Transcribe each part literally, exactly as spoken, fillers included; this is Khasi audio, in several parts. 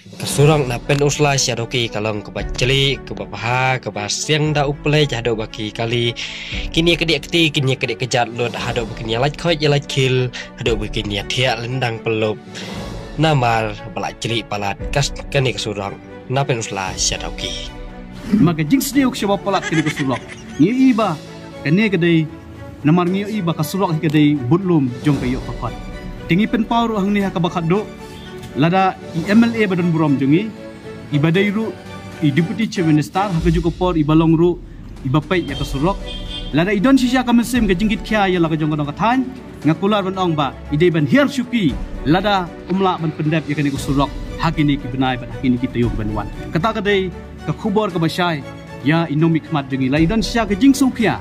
Ka surok na Pynursla Siadoki ka long kaba jlih, kaba bha, kaba siang da u pynleit haduh ba ki kali. Kine ka dei kti, kine ka dei ka jat lut haduh ba kine lait khoit ïa lait khil, haduh ba kine thiah lyndang pynlup. Namar ba la jlih palat kas kane ka surok na Pynursla Siadoki. Ma ka jingsniew ka shaba palat kane ka surok. Ngi i ba kane ka dei namar ngi ïohi ba ka surok hi ka dei budlum jong ka ïoh ka kot. Te ngi pynpaw ruh hangne ha kaba khatduh, lada i M L A ba don burom jong ngi, i ba dei ruh i Deputy Chief Minister, ha kajuh ka por i ba long ruh i ba peit ïa ka surok, lada i don shisha ka mynsiem ka jingkitkhia ïa la ka jong ka dong ka thaiñ, nga kular ban ong ba i dei ban hiar shuki lada um lah ban pyndep ïa kane ka surok ha kine ki bnai bad ha kine ki taïew ki ban wan. Kata ka dei ka khubor kaba shai ïa i nongmihkhmat jong ngi. La i don shisha ka jingsngewkhia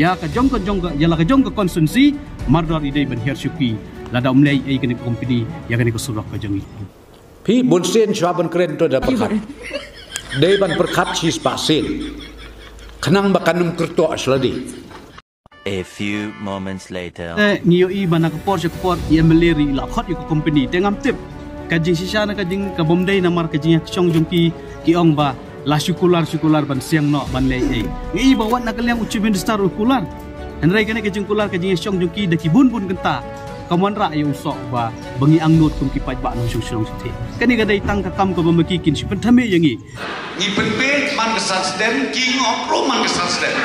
ïa ka jong ka jong ka, ïa la ka jong ka constituency, mardor i dei ban hiar shuki lada um leh ei kane ka company ïa kane ka surok ka jong ngi. Phi, bun sien shuwa ban kren to da pyrkhat. Dei ban pyrkhat shispah sien khnang ba kan ym kyrtoh shladi. A few moments later. Eh, ngi ïohi ba na ka por sha ka por i M L A ruh i la khot ïa ka company. Te ngam tip ka jingshisha na ka jing, ka bym dei namar ka jingïashong jong ki, ki ong ba la shu kular, shu kular ban siang noh ban leh ei. Ngi i ba wat na ka liang u Chief Minister u kular. Hynrei kane ka jingkular ka jingïashong jong ki da ki bun bun kynta kam wanrah ïa u soh ba, ba ngi angnud kum ki paidbah nongshong shnong shatei. Kane ka dei tang ka kam kaba ma ki kin shu pynthame ïa ngi. Ngi pynbeit man ka san snem, ki ngop ruh man ka san snem.